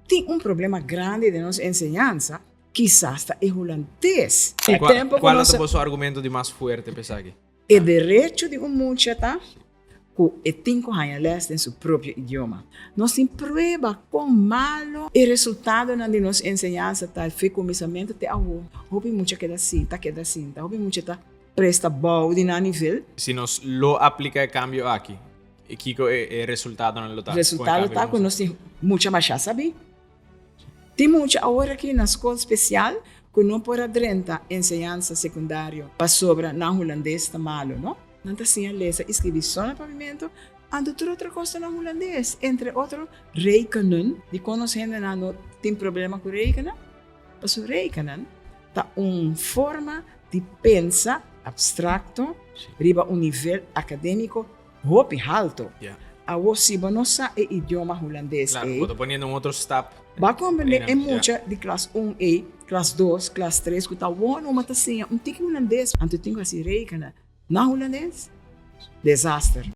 Tin un problema grandi den nos enseñansa, kisas ta e hulandes. E Kua, tempo ku kual nos ta boso argumento di mas fuerte pa esaki? E derecho di un mucha ta ku e tin ku haña lès den su propio idioma. Nos tin prueba kon malo e resultadonan di nos enseñansa ta fe kuminsamentu te awo. Hopi mucha keda sinta, keda sinta, hopi mucha ta presta bou di nan nivel. Si nos lo aplika e kambio aki, kiko e resultadonan lo ta? Resultado ta ku nos tin mucha masha sabí. Tin mucha awor aki na skol spesial ku no por a drenta enseñansa sekundario pasobra nan hulandes ta malu, no? Nan ta siña lesa i skribi so na papiamentu, anto tur otro kos ta na hulandes, entre otro rekenen. Dikon nos hendenan no tin problema ku rekenen? Pasobra rekenen ta un forma di pensa abstrakto riba un nivel akadémiko hopi halto. Awor si bo no sa e idioma hulandes Claro, ei, bo ta poniendo un otro stap. Bo a comprende e Einan, ja. mucha di klas un ei, klas dos, klas tres ku ta wou numa ta siña un tiki hulandes, anto tin ku hasi rekenen na hulandes? Desaster.